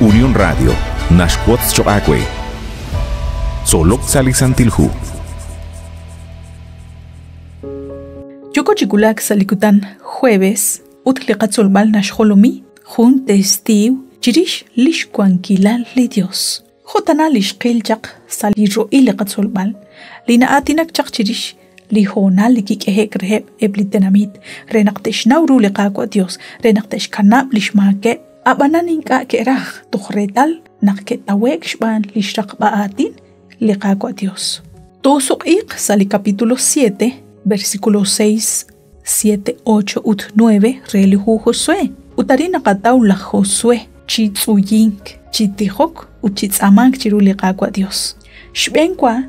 Unión Radio naxwotz choq' aawe. Tzolok sa' li Santil Hu. Yooko chi wulak sa' li kutan jueves ut li qatzolb'al naxjolomi jun testiiw chirix li xwankilal li Dios. Jo' tana li xqil chaq sa' li ro'il li qatzolb'al, li na'aatinak chaq chirix li hoonal li kik'ehe'k reheb' eb' li tenamit re naq te'xnaw ru li Qaawa' Dios, re naq te'xkanab' li xmaakeb', ab'anan ink'a' ke'raj toj reetal naq ke'tawe'k xb'aan li xraqb'a aatin li Qaawa' Dios. Toosuq'iiq sa' li capítulo 7, versículo 6, 7, 8 ut 9 re li hu Josué. Ut arin naqataw laj Josué chi tz'uyink, chi tijok ut chi tz'aamank chiru li Qaawa' Dios. Xb'een wa,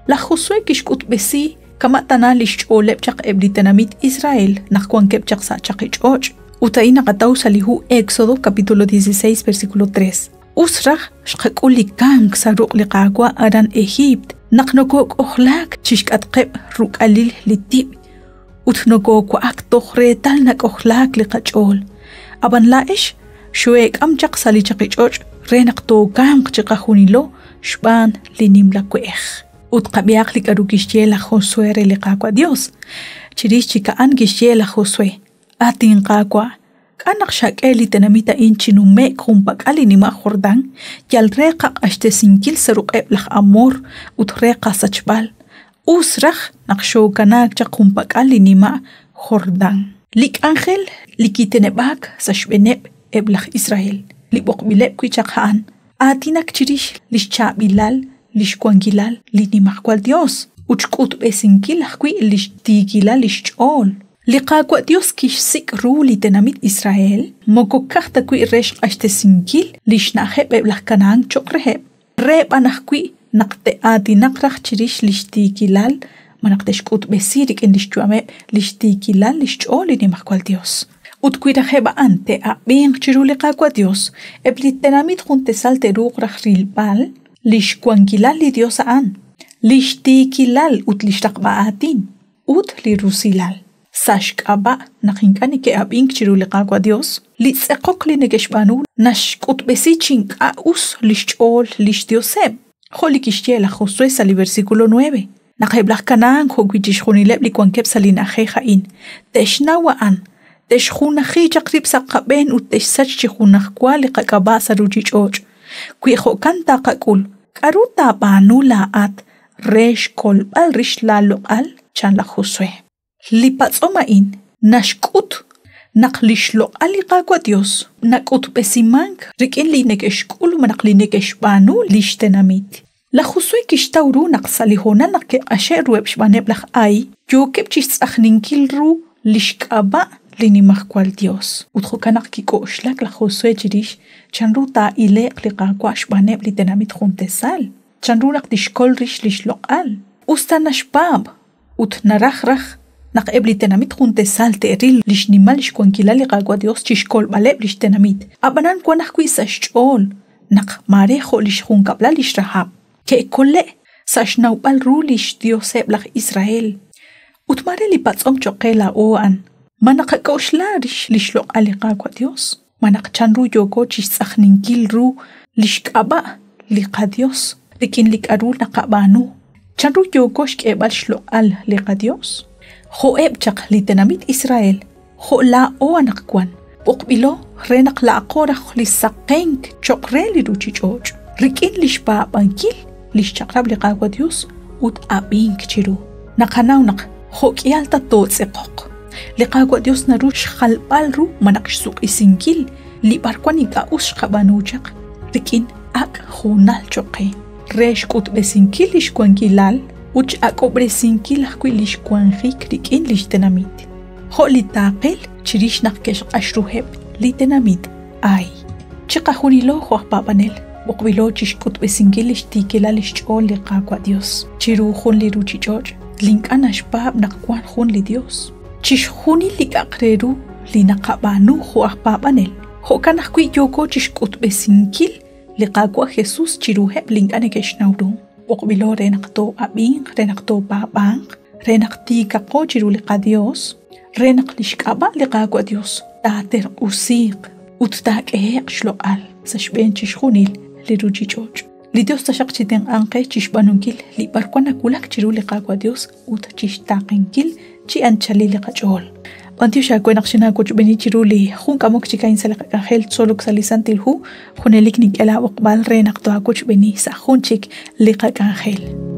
laj Josué kixk'utb'esi kama' tana li xch'ooleb' chaq eb' li tenamit Israel naq wankeb' chaq sa' chaqi ch'och'. Ut a'in naqataw sa' li hu Éxodo capítulo 16 versículo 3. Us raj xqak'ul li kamk sa' ruq' li Qaawa' aran Ejiipt naq nokook'ojlaak chi xk'atqeb' ruk'alil li tib' ut nokoowa'ak toj reetal nak'ojlaak li qach'ool. Ab'an laa'ex xooheek'am chaq sa' li chaqich'och' re naq tookamq chiqajunilo xb'aan li nimla we'ej. Ut qab'ihaq li k'aru kixye laj Josué re li Qaawa' Yos. Chirix chik a'an kixye laj Josué, At inQaawa', k'a' naq xak'e li tenamit a'in chi nume'k junpak'al li nima' Jordán, yal re qaq'axtesinkil sa' ruq'eb' laj Amor ut re qasachb'al? Us raj naq xookanaak chaq junpak'al li nima' Jordán. Li k'anjel li kiteneb'aak sa' xb'eeneb' eb' laj Israel, li b'oqb'ileb' wi' chaq a'an aatinak chirix li xchaab'ilal li xwankilal li Nimajwal Yos ut xk'utb'esinkil ajwi' li xtiikilal li xch'ool. Li Qaawa' Yos kixsik' ru li tenamit Israel moko ka'aj ta wi' re xq'axtesinkil li xna'ajeb' eb' laj Kanahán cho'q reheb', re b'an ajwi' naq te'aatinaq raj chirix li xtiikilal malaj te'xk'utb'esi rik'in li xyu'ameb' li xtiikilal li xch'ool li Nimajwal Yos. Ut wi rajeb' a'an te'ab'inq chiru li Qaawa' Yos, eb' li tenamit juntesal te'ruuq raj rilb'al li xwankilal li Yos a'an, li xtiikilal ut li xraqb'a aatin, ut li rusilal. Sa' xk'ab'a' naq ink'a' neke'ab'ink chiru li Qaawa' Yos, li tz'eqok li neke'xb'aanu naxk'utb'esi chi ink'a' us li xch'ool li xYoseb', jo' li kixye laj Josué sa' li versículo 9, naq eb' laj Canaán jo'wi' chixjunileb' li wankeb' sa' li na'ajej a'in te'xnaw a'an, te'xjunaji chaq rib' sa' qab'een ut te'xsach chi junajwa li qak'ab'a' sa' ruuchich'och'. Wi jo'kan taaqak'ul, k'aru taab'aanu laa'at re xkolb'al rix laaloq'al? chan laj Josué. Li patz'om a'in naxk'ut naq li xloq'al li Qaawa' Yos nak'utb'esimank rik'in li neke'xk'ul malaj li neke'xb'aanu li xtenamit. Laj Josué kixtaw ru naq sa' li hoonal naq ke'q'axe'k ruheb' xb'aaneb' laj Ai, yookeb' chi xtz'ajninkil ru li xk'ab'a' li Nimajwal Yos. Ut jo'kan naq kik'oxlak laj Josué chirix chanru taa'ile'q li Qaawa' xb'aaneb' li tenamit juntesal, chanru naq tixkol rix li xloq'al. Us ta naxpaab' Ut naraj raj naq eb' li tenamit juntesal te'ril li xnimal xwankilal li Qaawa' Dios chi xkolb'aleb' li xtenamit. Ab'anan wan ajwi' sa' xch'ool naq maare jo' li xjunkab'lal li xRahab, ke'kole' sa' xnawb'al ru li xDioseb' laj Israel. Ut maare li patz'om cho'q qe laa'o a'an, ma naqak'oxla rix li xloq'al li Qaawa' Dios? Ma naq chanru yooko chi xtz'ajninkil ru li xk'ab'a' li qaYos rik'in li k'aru naqab'aanu? Chanru yooko xk'eb'al xloq'al li qaYos? Jo'eb' chaq li tenamit Israel, jo' laa'o anaqwan, b'oqb'ilo re naq la'aqo raj li saqenk cho'q re li ruuchich'och' rik'in li xpaab'ankil li xchaq'rab' li Qaawa' Yos ut ab'ink chiru. Naqanaw naq jo'k'ihal ta tootz'eqoq, li Qaawa' Yos naru xjalb'al ru malaj xsuq'isinkil li b'arwan ink'a' us xqab'aanu chaq rik'in ak' hoonal cho'q qe, re xk'utb'esinkil li xwankilal ut x'ak'ob'resinkil ajwi' li xwanjik rik'in li xtenamit, jo' li taaqel chirix naq ke'xq'ax ruheb' li tenamit Ay. Chiqajunilo jo' aj paab'anel b'oqb'ilo chi xk'utb'esinkil li xtiikilal li xch'ool li Qaawa' Dios chiru jun li ruuchich'och' li ink'a' naxpaab' naq wank jun li Dios. Chixjunil li k'a'aq re ru li naqab'aanu jo' aj paab'anel, jo'kan ajwi' yooko chi xk'utb'esinkil li Qaawa' Jesus chiruheb' li ink'a' neke'xnaw ru. B'oqb'ilo re naq too'ab'inq, re naq toopaab'anq, re naq tiikaqo chiru li qaDios, re naq li xk'ab'a' li Qaawa' Dios taaterq'usiiq ut taak'ehe'q xloq'al. sa' xb'een chixjunil li ruuchich'och'. Li Dios taxaq chitenq'anq qe chixb'aanunkil li b'arwan nawulak chiru li Qaawa' Dios ut chixtaaqenkil chi anchalil li qach'ool. B'antiox aawe naq xinaawochb'eeni chiru li jun k'amok chik a'in sa' li qak'anjel Tzolok sa' li Santil Hu, junelik nink'e laab'oqb'al re naq tohaawochb'eeni sa' jun chik li qak'anjel.